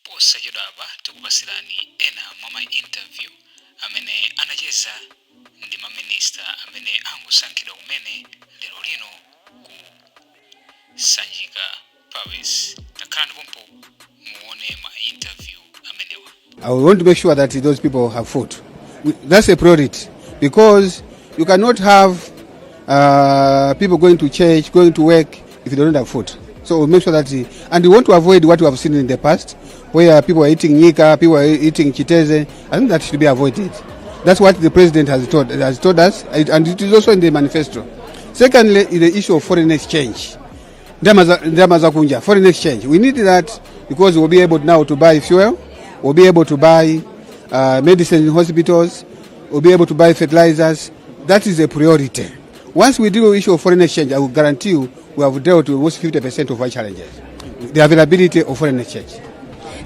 Posachedwapa tikupasirani ena mwa ma interview amene anacheza ndi maminista amene angosankhidwa kumene lero lino ku Sanjika Palace. Takhalani pompo muone ma interview amenewa. I want to make sure that those people have food. That's a priority because you cannot have people going to church, going to work if you don't have food. So we make sure that, and we want to avoid what we have seen in the past, where people are eating nyika, people are eating chitedze. I think that should be avoided. That's what the president has told us, and it is also in the manifesto. Secondly, is the issue of foreign exchange. Ndalama za kunja, foreign exchange. We need that because we'll be able now to buy fuel, we'll be able to buy medicine in hospitals, we'll be able to buy fertilizers. That is a priority. Once we deal with the issue of foreign exchange, I will guarantee you we have dealt with almost 50% of our challenges. The availability of foreign exchange.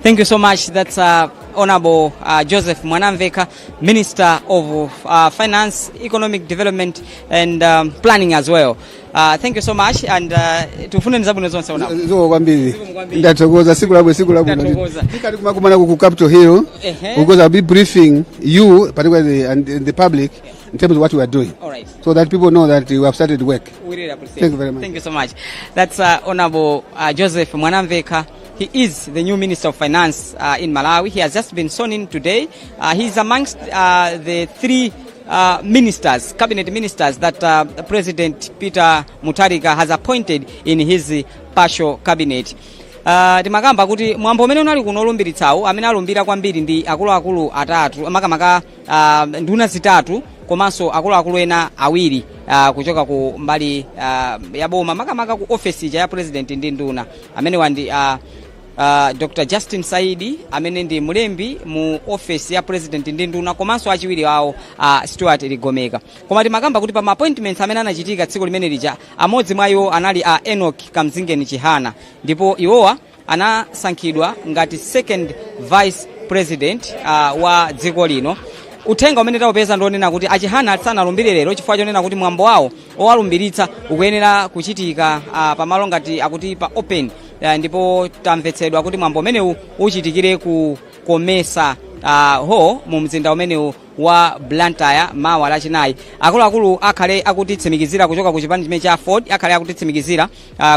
Thank you so much. That's Honorable Joseph Mwanamveka, Minister of Finance, Economic Development and Planning as well. Thank you so much and tikufunireni zabwino zonse, Honorable. Zikomo kwambiri. Kwambiri. Ndathokoza, tsiku labwino, tsiku labwino. Ndathokoza. Tikati kumakumana ku Capitol Hill because I'll be briefing you particularly and the public in terms of what we are doing All right. so that people know that we have started work. We really appreciate Thank you it. Very much. Thank you so much. That's Honorable Joseph Mwanamveka. He is the new Minister of Finance in Malawi. He has just been sworn in today. He's amongst the three ministers, cabinet ministers that President Peter Mutharika has appointed in his partial cabinet. Timakamba kuti mwambo umene unali kuno olumbiritsawu, amene alumbira kwambiri ndi akuluakulu atatu, makamaka nduna zitatu komanso akuluakulu ena awiri kuchoka ku mbali ya boma, makamaka ku ofesi ija ya president ndi nduna. Amenewa ndi Dr Justin Saidi, amene ndi mlembi mu ofesi ya president ndi nduna, komanso achiwiri awo, Stuart Ligomeka. Koma timakamba kuti pa ma appointments amene anachitika tsiku limene lija, amodzi mwa iwo anali a Enoch Kamzingeni Chihana, ndipo iwowa anasankhidwa ngati second vice president wa dziko lino. Uthenga umene taupeza ndionena kuti aChihana sanalumbire lero chifukwa chonena kuti mwambo wawo owalumbiritsa ukuyenera kuchitika pamalo ngati akuti pa open, ndipo tamvetsedwa kuti mwambo umenewu uchitikire ku Comesa Hall mu mzinda umenewu wa Blantyre mawa Lachinayi. Akuluakulu akhale akutitsimikizira kuchoka ku chipani chimene cha AFORD, akhale akutitsimikizira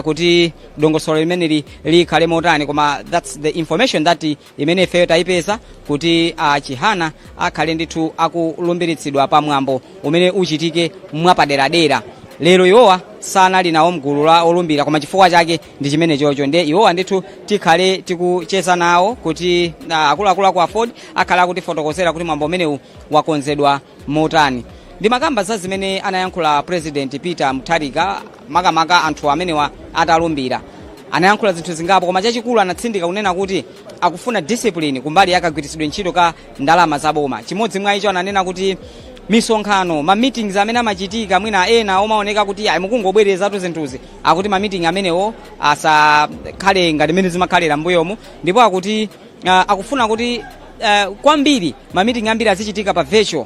kuti dongosolo limeneli likhale motani, koma that's the information that imene ifeyo tayipeza kuti Chihana akhale ndithu akulumbiritsidwa pa mwambo umene uchitike mwapaderadera. Lero iwowa sanali nawo mgulu la olumbira, koma chifukwa chake ndi chimene chocho. Ndiye iwowa ndithu tikhale tikucheza nawo kuti akuluakulu aku AFORD akhale akutifotokozera kuti mwambo umenewu wakonzedwa motani. Ndimakamba za zimene anayankhula President Peter Mutharika, makamaka anthu amenewa atalumbira. Anayankhula zinthu zingapo, koma chachikulu anatsindika kunena kuti akufuna discipline kumbali yakagwiritsidwe ntchito ka ndalama zaboma. Chimodzi mwa icho, ananena kuti misonkhano, ma meetings amene amachitika, mwina ena omaoneka kuti ayi, mukungobwerezatu zinthuzi, akuti ma meeting amenewo asakhale ngati mmene zimakhalira mbuyomu. Ndipo akuti akufuna kuti kwambiri ma meeting ambiri azichitika pa virtual.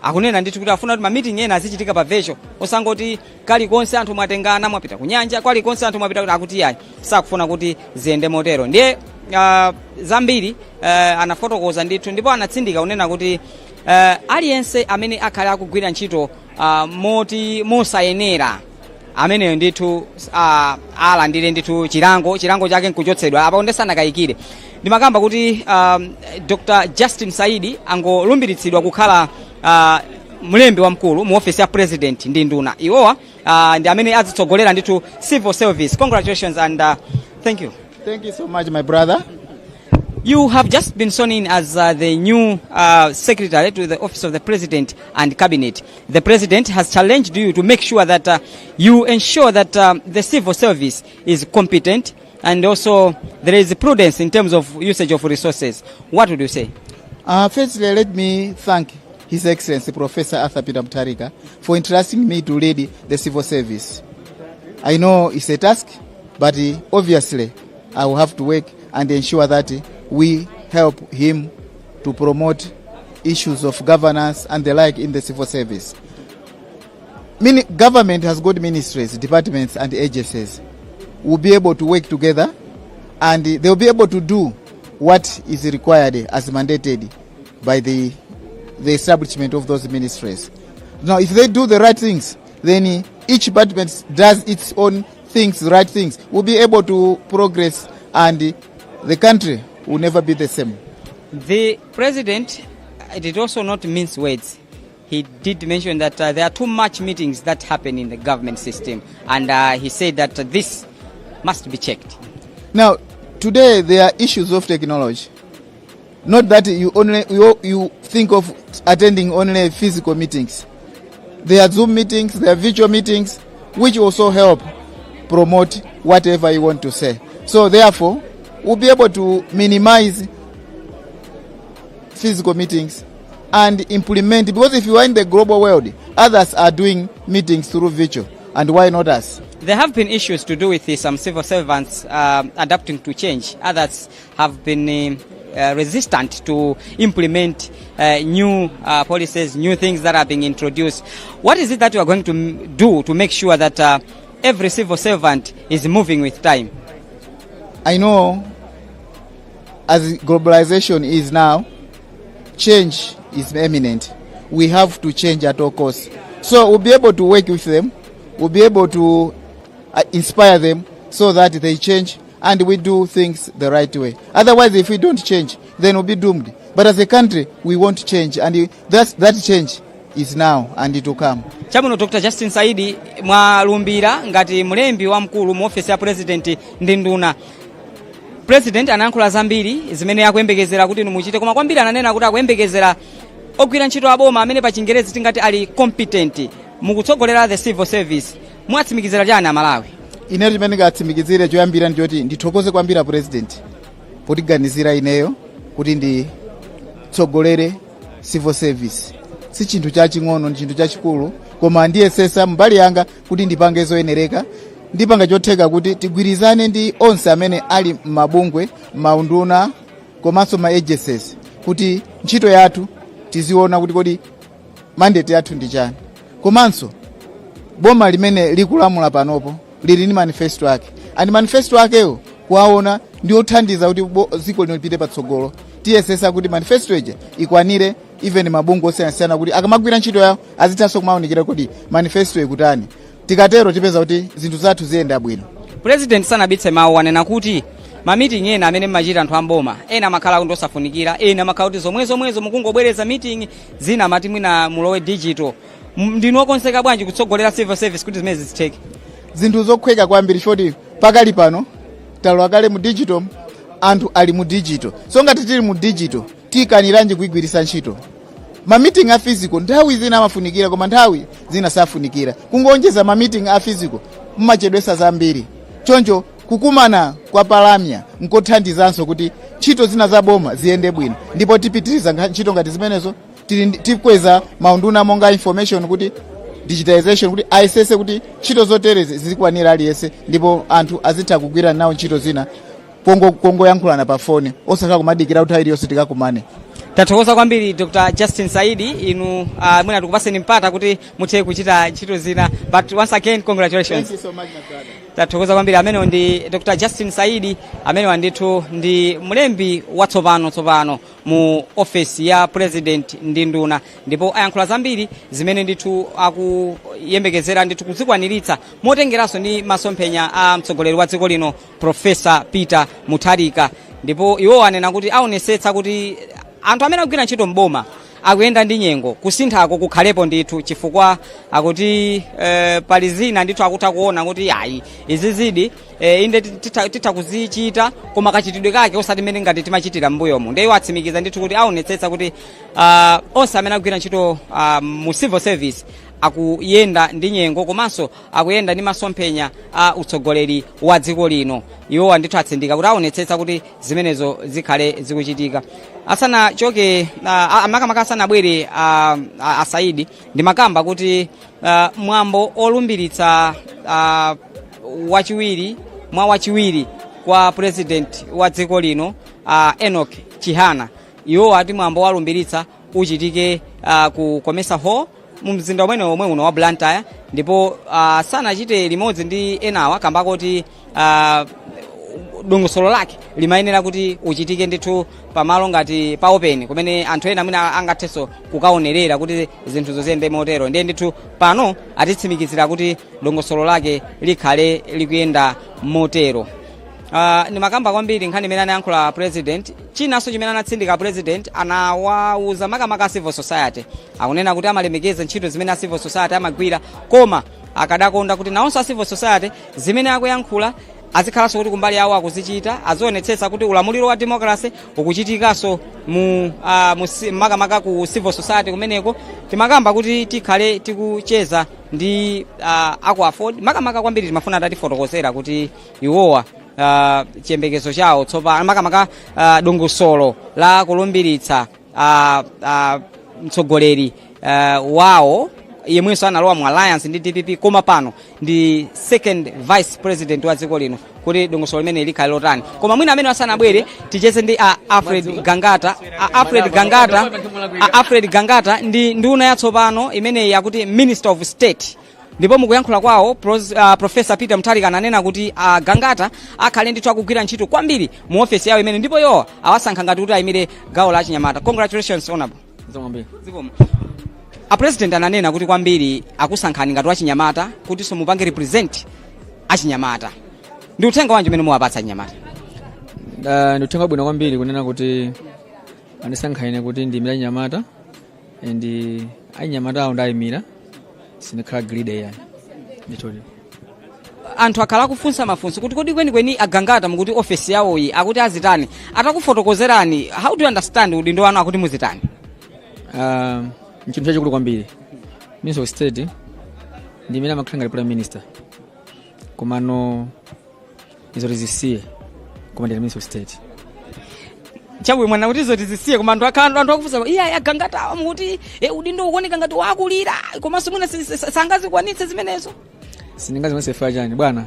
Akunena ndithu kuti afuna kuti ma meeting ena azichitika pa virtual, osangoti kalikonse anthu mwatengana mwapita kunyanja, kalikonse anthu mwapita kuti. Akuti ayi, sakufuna kuti ziyende motero. Ndiye zambiri anafotokoza ndithu, ndipo anatsindika kunena kuti aliyense amene akhale akugwira ntchito moti mosayenera, ameneyo ndithu alandire ndithu chilango, chilango chake nkuchotsedwa. Apo ndisanakayikire, ndimakamba kuti Dr Justin Saidi angolumbiritsidwa kukhala mlembi wamkulu mu office ya president ndi nduna. Iwowa ndi amene azitsogolera ndithu civil service. Congratulations and thank you. Thank you so much, my brother. You have just been sworn in as the new secretary to the Office of the President and Cabinet. The president has challenged you to make sure that you ensure that the civil service is competent and also there is prudence in terms of usage of resources. What would you say? Firstly, let me thank His Excellency Professor Arthur Peter Mutharika for entrusting me to lead the civil service. I know it's a task, but obviously I will have to work and ensure that we help him to promote issues of governance and the like in the civil service. Government has got ministries, departments, and agencies. We'll be able to work together and they'll be able to do what is required as mandated by the establishment of those ministries. Now, if they do the right things, then each department does its own things, the right things, we'll be able to progress and the country will never be the same. The president did also not mince words. He did mention that there are too much meetings that happen in the government system, and he said that this must be checked. Now, today there are issues of technology. Not that you only you think of attending only physical meetings. There are Zoom meetings, there are virtual meetings, which also help promote whatever you want to say. So therefore, we'll be able to minimize physical meetings and implement, because if you are in the global world, others are doing meetings through virtual, and why not us? There have been issues to do with some civil servants adapting to change. Others have been resistant to implement new policies, new things that are being introduced. What is it that you are going to do to make sure that every civil servant is moving with time? I know as globalization is now, change is imminent. We have to change at all costs. So we'll be able to work with them, we'll be able to inspire them so that they change and we do things the right way. Otherwise, if we don't change, then we'll be doomed. But as a country, we want change, and that change is now and it will come. Chabwino, Dr Justin Saidi, mwalumbira ngati mlembi wamkulu mu ofesi ya President ndi nduna. President anayankhula zambiri zimene akuyembekezera kuti inu muchite, koma kwambiri ananena kuti akuyembekezera ogwira ntchito aboma amene pa Chingerezi tingati ali competent. Mukutsogolera the civil service, mwatsimikizira chani Amalawi? Ineyo chimene ndingatsimikizire choyambira ndichoti ndithokoze kwambiri President potiganizira ineyo kuti nditsogolere civil service. Si chinthu chaching'ono, ndi chinthu chachikulu, koma ndiyesesa mbali yanga kuti ndipange zoyenereka. Ndipanga chotheka kuti tigwirizane ndi onse amene ali m'mabungwe, maunduna komanso ma agencies, kuti ntchito yathu tiziona kuti kodi mandate yathu ndi chani. Komanso boma limene likulamula panopo lili ndi manifesto ake, and manifesto akewo kuwaona ndi othandiza kuti dziko lino lipite patsogolo. Tiyesesa kuti manifesto ija ikwanire even mabungwe osiyanasiyana, kuti akamagwira ntchito yawo azithanso kumaunikira kuti manifesto ikutani. Tikatero tipeza kuti zinthu zathu ziyenda bwino. President sanabitse mawu, anena kuti ma meeting ena amene mmachita anthu amboma ena amakhala kuti osafunikira, ena amakhala kuti zomwezomwezo mukungobwereza meeting zina, amati mwina mulowe digital. Ndinu okonzeka bwanji kutsogolera civil service kuti zimene zitheke? Zinthu zokhweka kwambiri, choti pakali pano talowa kale mu digital, anthu ali mu digital. So ngati tili mu digital, tiyikaniranji kuyigwiritsa ntchito? Ma meeting a physical nthawi zina amafunikira, koma nthawi zina safunikira. Kungonjeza ma meeting a physical mmachedwesa zambiri. Choncho kukumana kwa palamya nkothandizanso kuti ntchito zina za boma ziyende bwino, ndipo tipitiriza ntchito ngati zimenezo. Tikweza maunduna monga information kuti digitalization, kuti ayesese kuti ntchito zoterezi zizikwanira aliyense, ndipo anthu azitha kugwira nawo ntchito zina kongoyankhulana pa foni, osakhala kumadikira kuti iliyonse tikakumane. Tathokoza kwambiri, Dr Justin Saidi. Inu mwina tikupaseni mpata kuti muthe kuchita ntchito zina, but once again, congratulations. Thank you so much, my brother. Tathokoza kwambiri. Amenewo ndi Dr Justin Saidi, amenewa ndithu ndi mlembi watsopano tsopano mu ofesi ya President ndi nduna, ndipo ayankhula zambiri zimene ndithu akuyembekezera ndithu kuzikwaniritsa motengeranso ndi masomphenya a mtsogoleri wa dziko lino, Professor Peter Mutharika. Ndipo iwo anena kuti aonesetsa kuti anthu amene akugwira ntchito mboma akuyenda ndi nyengo, kusinthako kukhalepo ndithu, chifukwa akuti pali zina ndithu akutha kuona kuti ayi, izi zidi inde titha kuzichita, koma kachitidwe kake osati mmene ngati timachitira m'mbuyomu. Ndiye iwo atsimikiza ndithu kuti aonetsetsa kuti onse amene akugwira ntchito mu civil service akuyenda ndi nyengo komanso akuyenda ndi masomphenya a utsogoleri wa dziko lino. Iwowa ndithu atsindika kuti aonetsetsa kuti zimenezo zikhale zikuchitika. Asanachoke, makamaka asanabwere asaidi, ndimakamba kuti mwambo olumbiritsa wachiwiri mwa wachiwiri kwa President wa dziko lino, Enoch Chihana, iwo ati mwambo walumbiritsa uchitike ku Comesa Hall mu mzinda umene omwe uno wa Blantyre. Ndipo sanachite limodzi ndi enawa kamba kuti Dongosolo lake limayenera kuti uchitike ndithu pamalo ngati pa open, kumene anthu ena mwina angathenso kukaonerera kuti zinthu ziyende motero. Ndiye ndithu pano atitsimikizira kuti dongosolo lake likhale likuyenda motero. Ndimakamba kwambiri nkhani imene anayankhula President. Chinanso chimene anatsindika President, anawauza makamaka a civil society, akunena kuti amalemekeza ntchito zimene a civil society amagwira, koma akadakonda kuti nawonso a civil society zimene akuyankhula azikhalanso kuti kumbali yawo akuzichita, azionetsetsa kuti ulamuliro wa democracy ukuchitikanso mu makamaka ku civil society kumeneko. Timakamba kuti tikhale tikucheza ndi aku AFORD. Makamaka kwambiri timafuna atatifotokozera kuti iwowa chiyembekezo chawo tsopano, makamaka dongosolo la kulumbiritsa mtsogoleri wawo yemwenso analowa mu alliance ndi DPP, koma pano ndi second vice president wa dziko lino, kuti dongosolo limene likhale lotani. Koma mwina amene asanabwere, ticheze ndi a Alfred Gangata. A Alfred Gangata ndi nduna yatsopano imeneyi yakuti Minister of State, ndipo mukuyankhula kwawo Professor Peter Mutharika ananena kuti Gangata akhale ndithu akugwira ntchito kwambiri mu ofesi yawo imene, ndipo iwowa awasankha ngati kuti ayimire gawo la chinyamata. Congratulations, Honorable. Zikomo. A President ananena kuti kwambiri akusankhani ngati wachinyamata kutinso mupange represent achinyamata. Ndi uthenga wanji umene muwapatsa achinyamata? Ndi uthenga bwino kwambiri kunena kuti andisankha ine kuti ndiyimire achinyamata, and achinyamata awo ndayimira, sindikhala greedy yani, nditoti. Anthu akhala akufunsa mafunso kuti kodi kwenikweni aGangata mukuti ofesi yawoyi akuti azitani? Atakufotokozerani, how do you understand udindo wanu akuti muzitani? Nchinthu chachikulu kwambiri. Minister of State ndi imene amakhala ngati Prime Minister, komano izo tizisiye, koma ndine Minister of State. Chabwino, mwana kuti izo tizisiye, koma anthu akhala anthu akufunsa, iya, aGangata mukuti udindo ukuoneka ngati wakulira, komanso mwina sangazikwanitse zimenezo. Sindingazikwanitse chifukwa chani, bwana?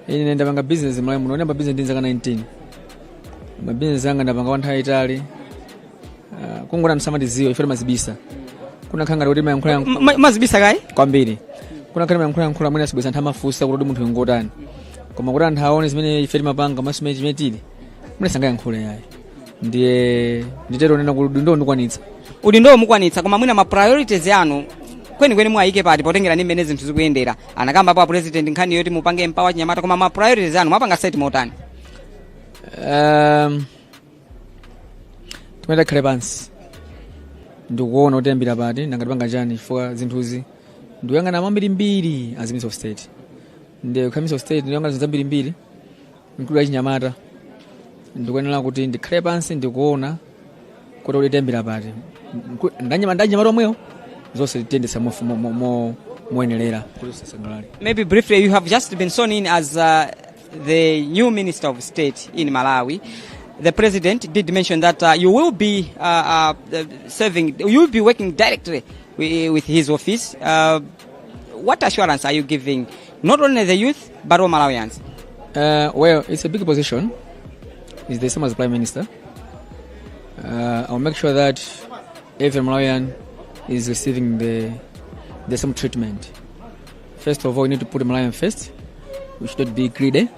Ine ndapanga business Malawi muno, ndayamba business ndi zaka 19. Ma business anga ndapanga kwa nthawi yayitali. Kungoti anthu samatiziwa, ife timazibisa. Kunakhala ngati kuti mayankhula Mazibisa kayi? Kwambiri. Kunakhala mayankhula yankhula, mwina sibweza anthu amafunsa kuti munthu ngotani, koma kuti anthu aone zimene ife timapanga maso chimene tili, mwina sangayankhule yayi. Ndiye nditero nena kuti udindo ndikwanitsa. Udindo mukwanitsa, koma mwina ma priorities anu kwenikweni mwayike pati, potengera ndi mmene zinthu zikuyendera? Anakambapo a President nkhani yoti mupange empower chinyamata, koma ma priorities anu mwapanga set motani? Timene takhale pansi ndikuona kuti yambira pati, nangatipanga chani, chifukwa zinthuzi ndikuyang'ana mambirimbiri as Minister of State. Ndiye kukhala Minister of State, ndikuyang'ana zinthu zambirimbiri, including achinyamata. Ndikuyenera kuti ndikhale pansi ndikuona kuti tiyambira pati, ndanyamata omwewo, zonse tiyendetsa moyenerera kuti tisangalale. Maybe briefly, you have just been sworn in as the new Minister of State in Malawi. The President did mention that you will be serving, you will be working directly with his office. What assurance are you giving not only the youth but all Malawians? Well, it's a big position. It's the same as Prime Minister. I'll make sure that every Malawian is receiving the same treatment. First of all, we need to put Malawian first. We should not be greedy,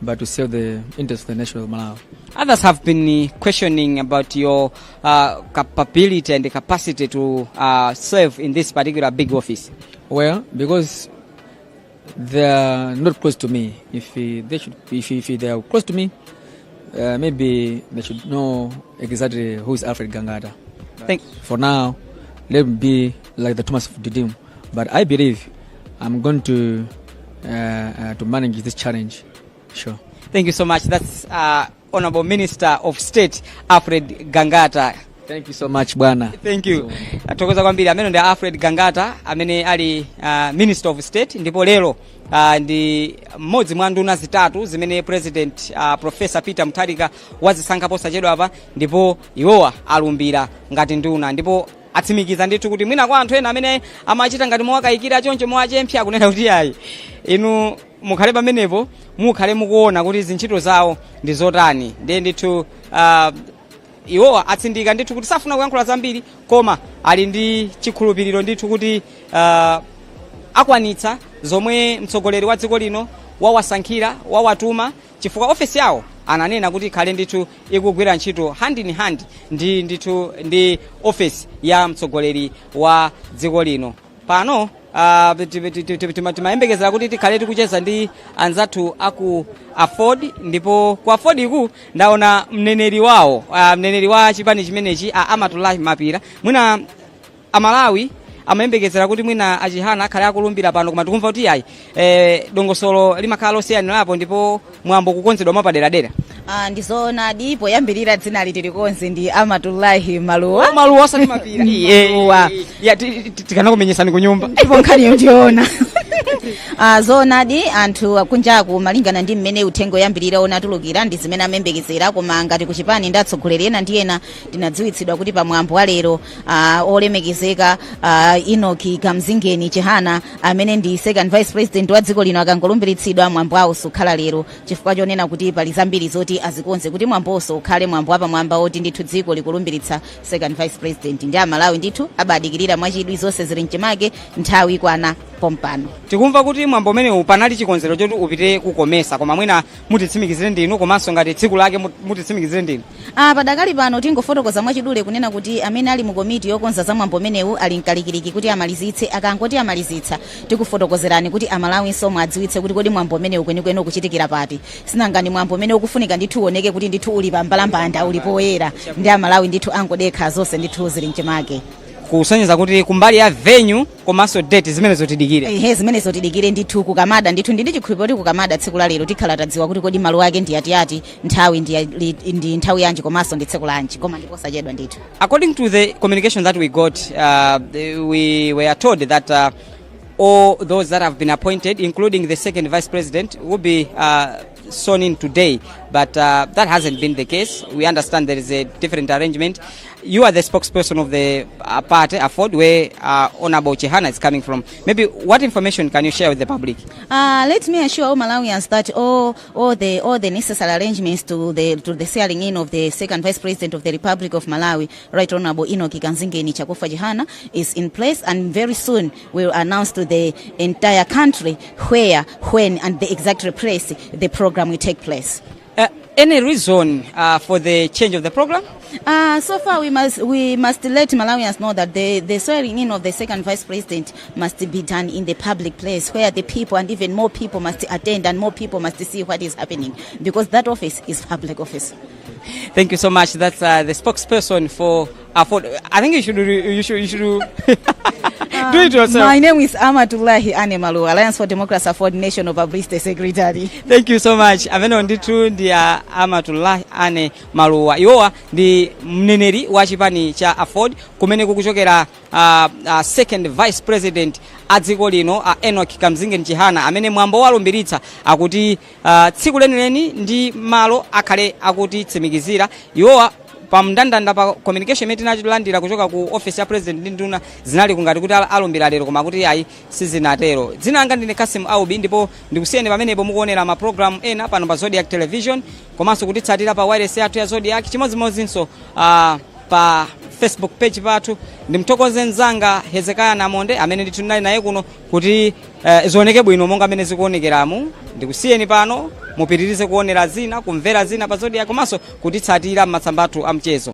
but to serve the interests of the nation of Malawi. Others have been questioning about your capability and the capacity to serve in this particular big office. Well, because they are not close to me. If they should, if they are close to me, maybe they should know exactly who is Alfred Gangata. For now, let me be like the Thomas of Didymus. But I believe I'm going to manage this challenge. Sure. Thank you so much. That's Honorable Minister of State Alfred Gangata. Thank you so much, bwana. Thank you. Athokoza kwambiri. Amene ndi Alfred Gangata, amene ali Minister of State, ndipo lero ndi mmodzi mwa nduna zitatu zimene President Professor Peter Mutharika wazisankha posachedwa apa, ndipo iwowa alumbira ngati nduna, ndipo atsimikiza ndithu kuti mwina kwa anthu ena amene amachita ngati mowakayikira choncho, mowachempha, akunena kuti ayi, inu mukhale pamenepo, mukhale mukuona kuti zintchito zawo ndi zotani. Ndiye ndithu iwowa atsindika ndithu kuti safuna kuyankhula zambiri, koma ali ndi chikhulupiriro ndithu kuti akwanitsa zomwe mtsogoleri wa dziko lino Wawasankhira, wawatuma, chifukwa ofesi yawo ananena kuti ikhale ndithu ikugwira ntchito hand in hand ndi ndithu ndi ofesi ya mtsogoleri wa dziko lino. Pano timayembekezera kuti tikhale tikucheza ndi anzathu aku AFORD, ndipo ku AFORD iku ndaona mneneri wawo, mneneri wa chipani chimenechi, Amatulahi Mapira. Mwina Amalawi amayembekezera kuti mwina aChihana akhale akulumbira pano, koma tikumva kuti ayi, dongosolo limakhala losiyanirapo ndipo mwambo kukonzedwa mwapaderadera. Ah, ndizoonadi. Poyambirira dzina liti likonse ndi Amatullahi Maluwa. Maluwa, osati Mapira. Maluwa. Ya, tikanakumenyesani ku nyumba. Ndipo nkhaniyo ndiyoona. Ah, zoonadi, anthu kunjaku, malingana ndi mmene uthenga oyambirira unatulukira, ndi zimene amayembekezera. Koma ngati kuchipani ndi atsogoleri ena ndi ena, tinadziwitsidwa kuti pamwambo wa lero olemekezeka Enoch Kamzingeni Chihana, amene ndi second vice president wa dziko lino, akangolumbiritsidwa, mwambo awo sukhala lero, chifukwa chonena kuti pali zambiri zoti azikonze kuti mwambonso ukhale mwambo wapamwamba oti ndithu dziko likulumbiritsa second vice president. Ndi Amalawi ndithu abadikirira mwachidwi, zonse zili mchimake, nthawi ikwana pompano. Tikumva kuti mwambo umenewu panali chikonzero choti upite ku COMESA, koma mwina mutitsimikizire ndinu, komanso ngati tsiku lake mutitsimikizire ndinu. Ah, padakali pano tingofotokoza mwachidule kunena kuti amene ali mu komiti yokonza za mwambo umenewu ali mkalikiliki kuti amalizitse. Akangoti amalizitsa, tikufotokozerani kuti Amalawinso mwadziwitse kuti kodi mwambo umenewu kwenikweni ukuchitikira pati. Sinangani mwambo umene ukufunika ndithu uoneke kuti ndithu uli pa mbalambanda, uli poyera, ndi Amalawi ndithu angodekha, zonse ndithu zili mchimake. Kusonyeza kuti kumbali ya venue komanso date, zimenezo tidikire. Ehe, zimenezo tidikire ndithu. Kukamada ndithu, ndi chikhulupiriro kuti kukamada tsiku la lero tikhala tadziwa kuti kodi malo ake ndi atiyati, nthawi ndi nthawi yanji, komanso ndi tsiku lanji, koma ndiposachedwa ndithu. According to the communication that we got, we were told that all those that have been appointed, including the second vice president, will be sworn in today. But that hasn't been the case. We understand there is a different arrangement. You are the spokesperson of the party, AFORD, where Honorable Chihana is coming from. Maybe what information can you share with the public? Let me assure all Malawians that all the necessary arrangements to the swearing in of the second vice president of the Republic of Malawi, Right Honorable Enoch Kamzingeni Chakufwa Chihana, is in place, and very soon we will announce to the entire country where, when, and the exact place the program will take place. Any reason for the change of the program? So far, we must let Malawians know that the swearing in of the second vice president must be done in the public place where the people and even more people must attend and more people must see what is happening, because that office is public office. Thank you so much. That's the spokesperson for AFORD. I think you should do it yourself. My name is Amatullahi Anne Maluwa, Alliance for Democracy AFORD National Publicity Secretary. Thank you so much. Amene ndithu ndi a Amatullah Ane Maluwa, iwowa ndi mneneri wa chipani cha AFORD, kumene kukuchokera second vice president a dziko lino, Enoch Kamzingeni Chihana, amene mwambo walumbiritsa akuti tsiku lenileni ndi malo akhale akutitsimikizira iwowa. Pamndandanda pa communication imene tinachilandira kuchoka ku office ya president ndi nduna, zinali kungati kuti alumbira lero, koma kuti ayi, sizinatero. Dzina langa ndine Kasim Aubi, ndipo ndikusiyeni pamenepo mukuonera ma program ena pano pa Zodiak Television, komanso kutitsatira pa wireless yathu ya Zodiak, chimodzimodzinso pa Facebook page pathu. Ndimthokoze mzanga Hezekaya Namonde amene ndithu ndinali naye kuno kuti zioneke bwino monga amene zikuonekeramu. Ndikusiyeni pano, mupitirize kuonera zina, kumvera zina pa Zodiak, komanso kutitsatira m'matsamba athu amchezo.